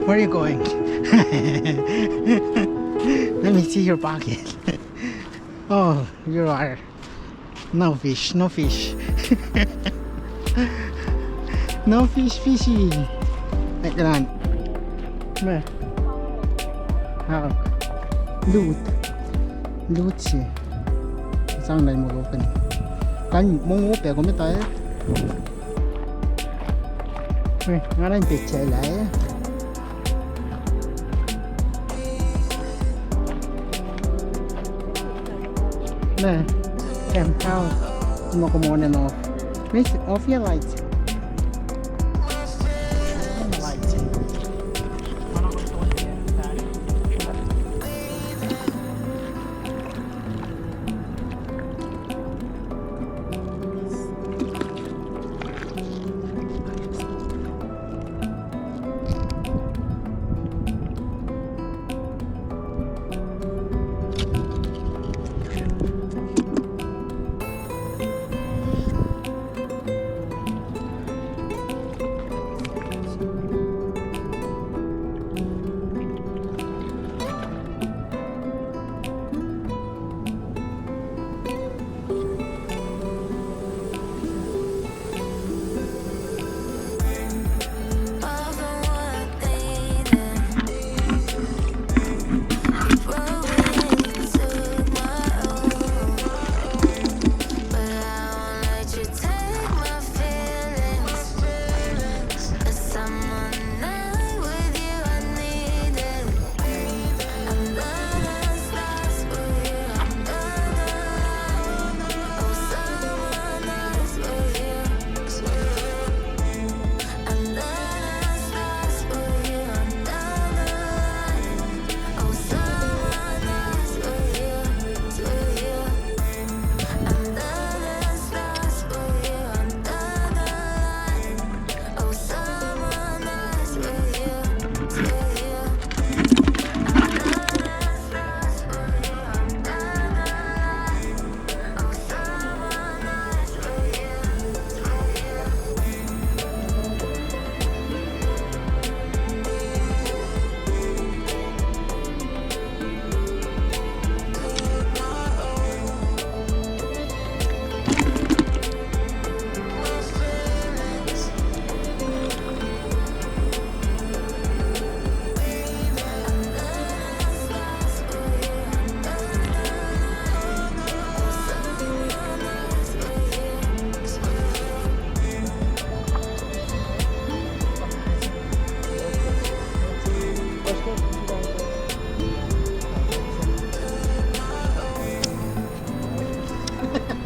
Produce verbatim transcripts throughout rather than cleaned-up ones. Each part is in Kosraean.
Where are you going? Let me see your pocket. Oh, you are. No fish, no fish. No fish fishing. Like that. Meh. Ah. Lut. Lut se. Sang na in molo kan. Kan mongo pe ko meta. Eh, nga na in picture lah. Nah, camp out. Mo ko mo na no. Miss, off your lights.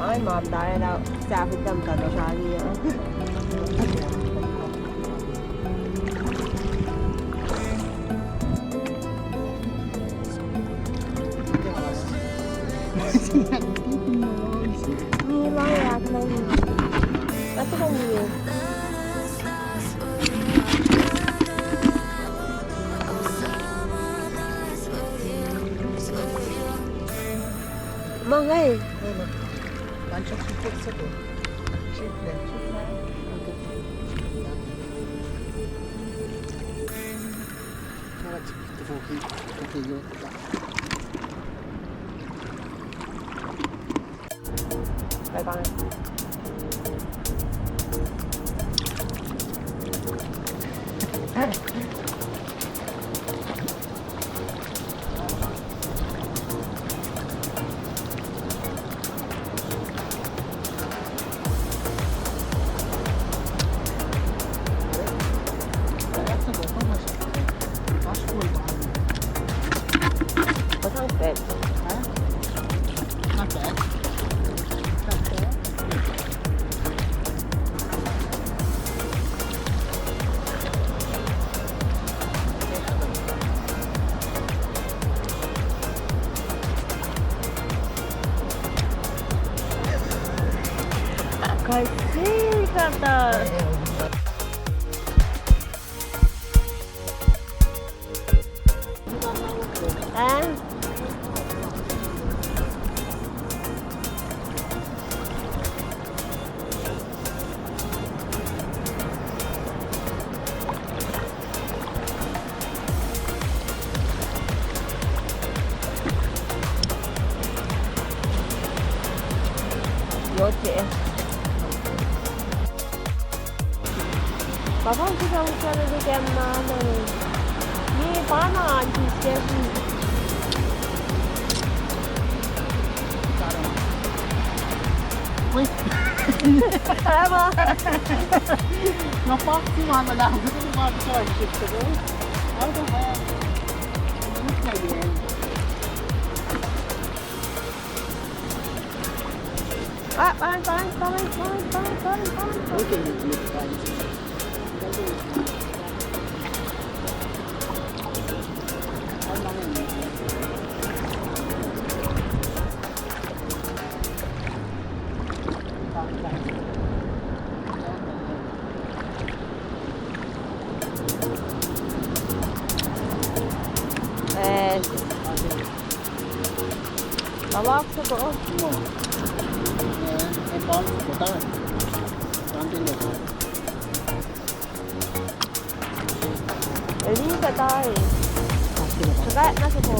Ai, ma taela sahfihk tam tana sani ah. Mangai. Bye bye. What's on bed? Huh? Not bad. Not bad. Kasil kata. Ah? Sa na ke ma na. Ni pa na an sis ke si. Wait. Tama. Na pa si ma na lang. Gusto ko pa sa. How the hell? Look at it. Ah, fine, fine, fine. Okay, you, you, fine. Eh. Lalak soko. Mo. Eh, eh, pam soko ta. Pam tele. Eli ka tai. Saka na soko.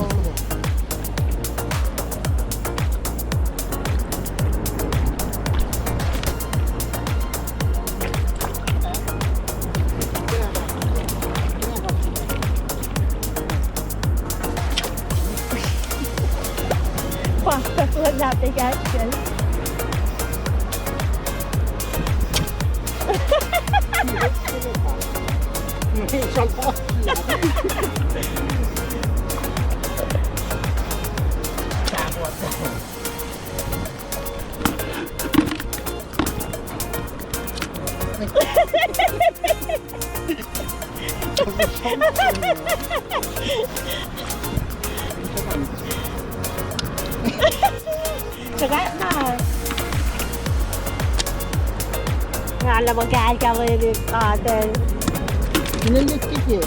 Fuck, what's that big action? Sakat na. Nga lah ma kahlkahlwemye katen. Sinelek kike.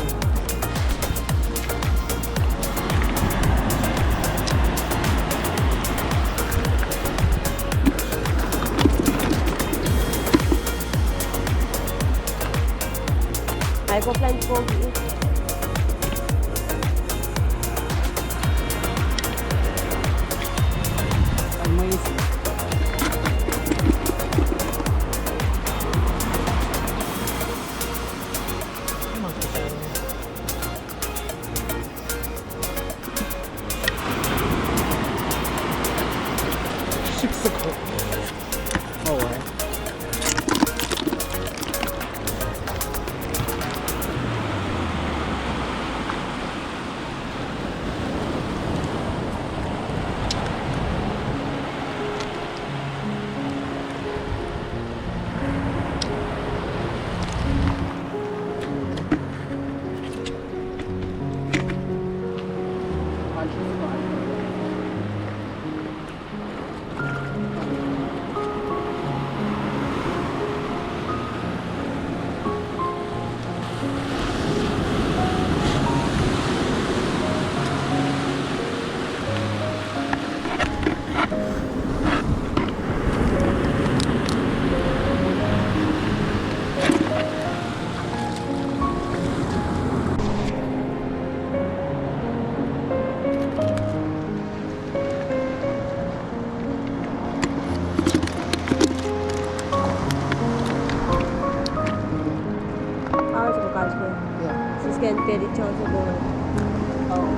Ai ko plan pogi. Amazing. Six o'clock. Oh, well. Aol soko kacsr ke. Yeah. Sis ke in peri chance ko. Oh.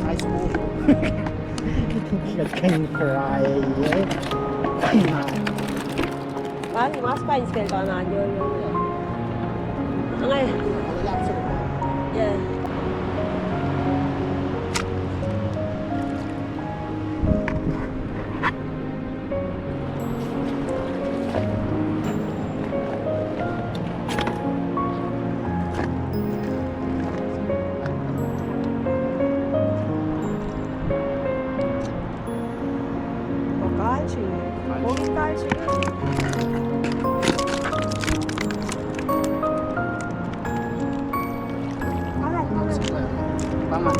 Nice move. Can cry, eh? Bang, mas pa in spell pa na, yo, yo, yo. Angai. Yeah. O, kalsi. Kalsi. Kalsi. Pangan, pangan. Pangan.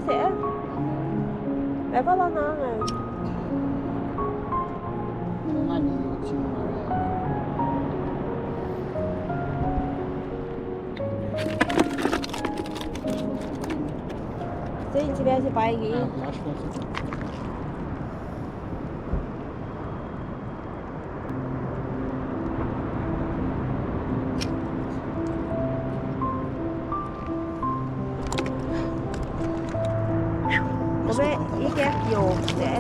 Te, eh? Evalan ange. Nga ni yot sin ma re. Sen sifacna se paingi. Ah, lasr ma se. Kom ikack yohk se.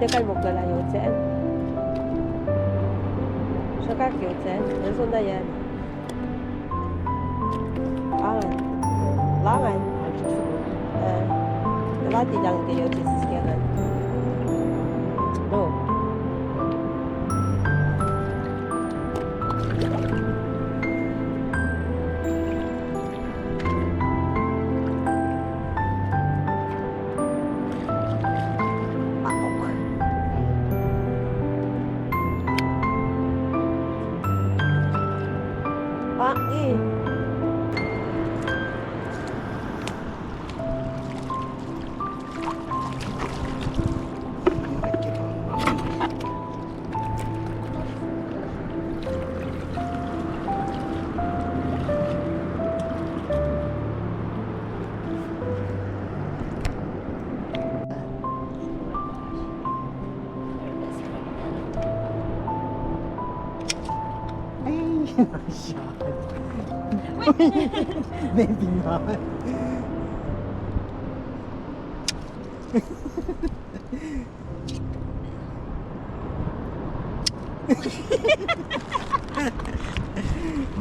Te kain mokle lah yot se. Sokak yot se. Eson na ya. Angan. Langan. Eh. Lati lang ke yot se siske ngan. No. Maybe not.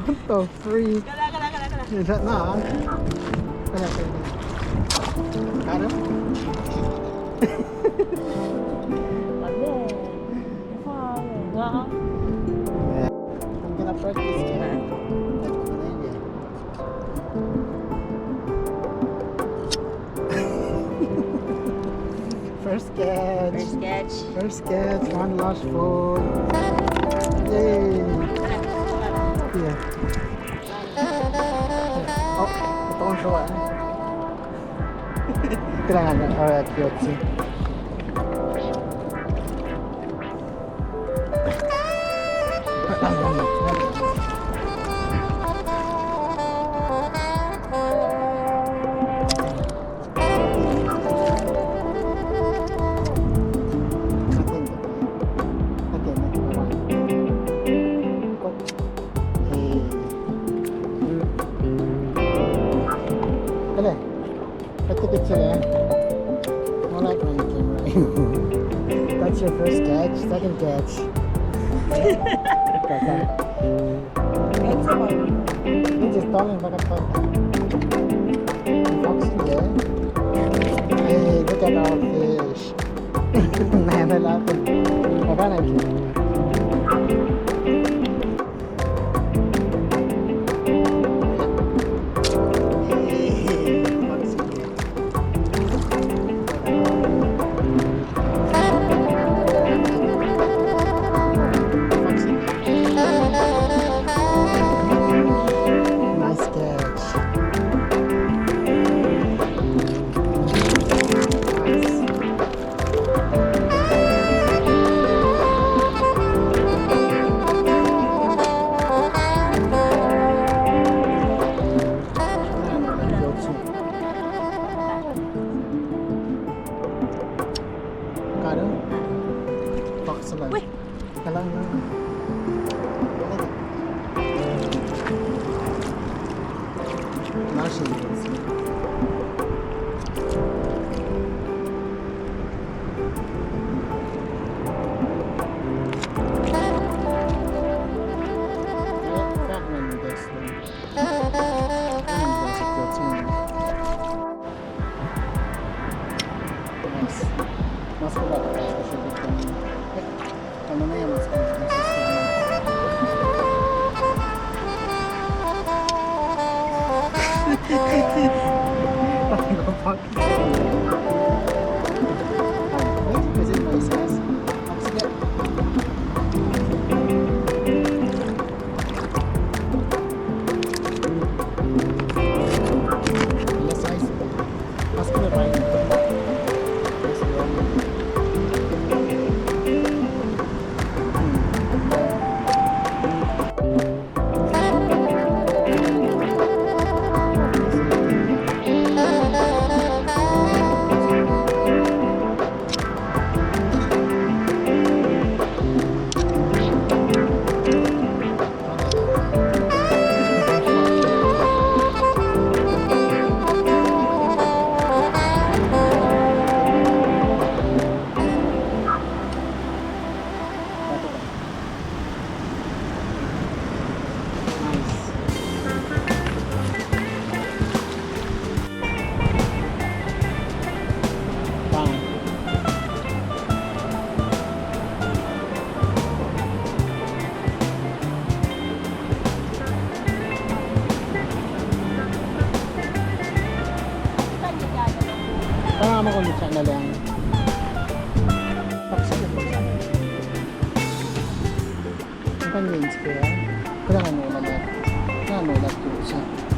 What the freak? Kala, kala, kala, kala. Is that not? Kala, kala. Got him? Wow. Yeah. I'm gonna practice here. First catch. First catch. First catch, one last foot. Yay. Yeah. Oh, don't show it. Kailangan, alright, yun. Hello. Take a picture, eh? More like on camera. That's your first catch, second catch. This is Tony Bakaton. Boxing, yeah. Hey, look at our fish. Man, I love it. Hey, boxing. Tara ma kom sa na lang. Paksa na. Ang kanyang square. Kailangan mo naman. Kailangan mo naman sa.